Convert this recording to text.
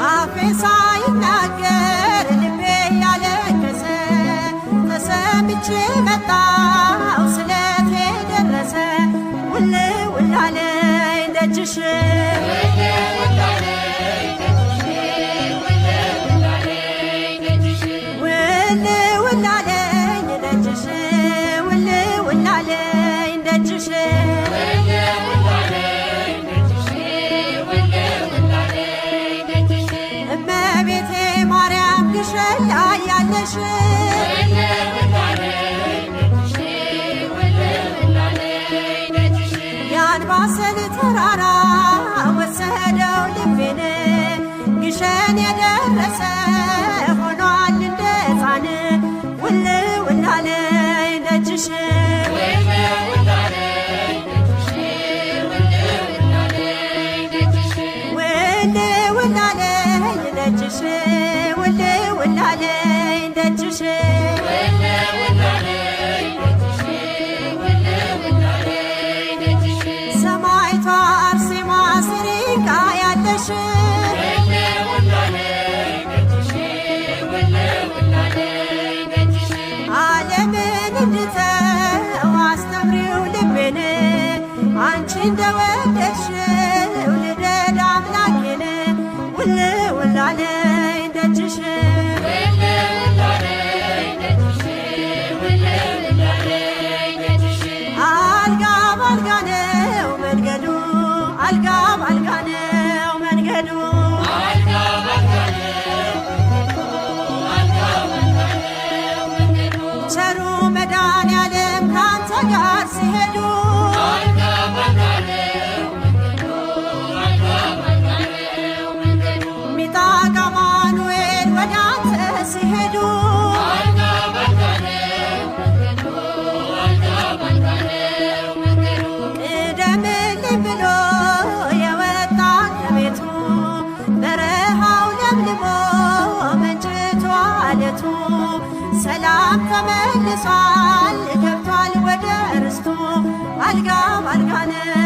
አፌ ሳይናገር ልቤ ያለቀሰ ተሰምቼ መጣሁ ስለቴ ደረሰ ውል ውል አለኝ ደጅሽ ውል ውል አለኝ ደጅሽ ውል ውል አለኝ ደጅሽ። እመቤቴ ማርያም ግሸን ላይ ያለሽ የአንባሰል ተራራ ወሰደው ልቤን ግሸን የደረሰ ሆኗል እንደ ሕፃን ውል ውል አለኝ ደጅሽ ውል ውል አለኝ ደጅሽ ውል ውል አለኝ ደጅሽ። ሰማዕቷ አርሴማ ሲሪንቃ ያለሽ ዓለምን እንድተው አስተምሪው ልቤን አንቺ እንደወደድሽው ልደድ አምላኬን ውል ውል አለኝ ደጅሽ አልጋ ባልጋ ነው መንገዱ አልጋ ባልጋ ነው መንገዱ። ቸሩ መድኃኔዓለም ካንተ ጋር ሲሄዱ ሚጣቃ ማኑኤል ወደ አንተ ሲሄዱ ቅደምልኝ ብሎ የወጣ ከቤቱ በረሃው ለምልሞ መንጭቶ አለቱ ሰላም ተመልሷል ገብቷል ወደ ርስቱ አልጋ ባልጋ ነው።